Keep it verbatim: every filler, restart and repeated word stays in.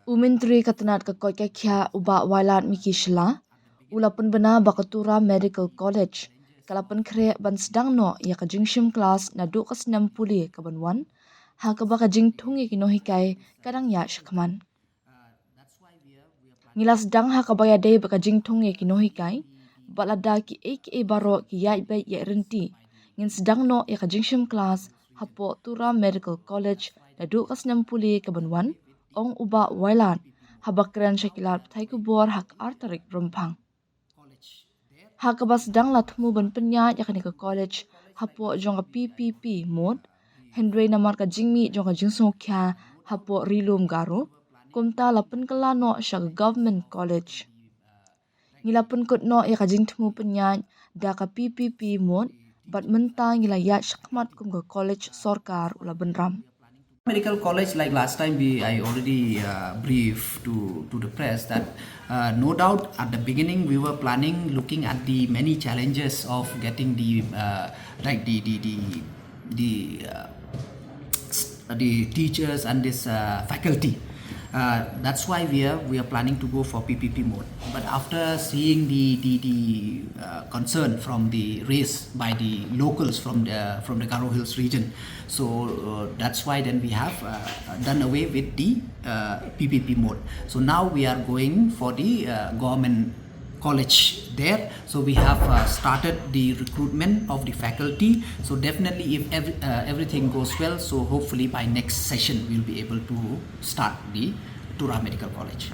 U Myntri ka tnat ka koit ka khiah u Bah Wailadmiki Shylla u la pynbna ba ka Tura Medical College ka la pynkhreh ban sdang noh ïa ka jingshim klas naduh ka snem pule ka ban wan, ha kaba ka jingthung ïa ki nonghikai ka dang ïaid shakhmat. Ngi la sdang ha kaba ïadei bad ka jingthung ïa ki nonghikai, bad lada kiei kiei baroh ki ïaid beit ïaid ryntih, ngin sdang noh ïa ka jingshim klas hapoh Tura Medical College naduh ka snem pule ka ban wan, ong u Bah Wailad haba kren sha ki lad pathai khubor ha ka ar tarik Rymphang. Ha kaba sdang la thmu ban pynïaid ïa kane ka college hapoh jong ka P P P mode, hynrei namar ka jingmih jong ka jingsngewkhia hapoh Ri Lum Garo, kumta la pynkylla noh sha ka Government College. Ngi la pynkut noh ïa ka jingthmu pynïaid da ka P P P mode, bad mynta ngi la ïaid shakhmat kum ka college sorkar u la bynrap. Medical College, like last time, we I already uh, briefed to to the press that uh, no doubt at the beginning we were planning, looking at the many challenges of getting the uh, like the the the the, uh, s- the teachers and this uh, faculty. Uh, that's why we are we are planning to go for P P P mode. But after seeing the the, the uh, concern from the race by the locals from the from the Garo Hills region, so uh, that's why then we have uh, done away with the uh, P P P mode. So now we are going for the uh, government college there. So we have uh, started the recruitment of the faculty. So definitely, if every, uh, everything goes well, so hopefully by next session we'll be able to start the Tura Medical College.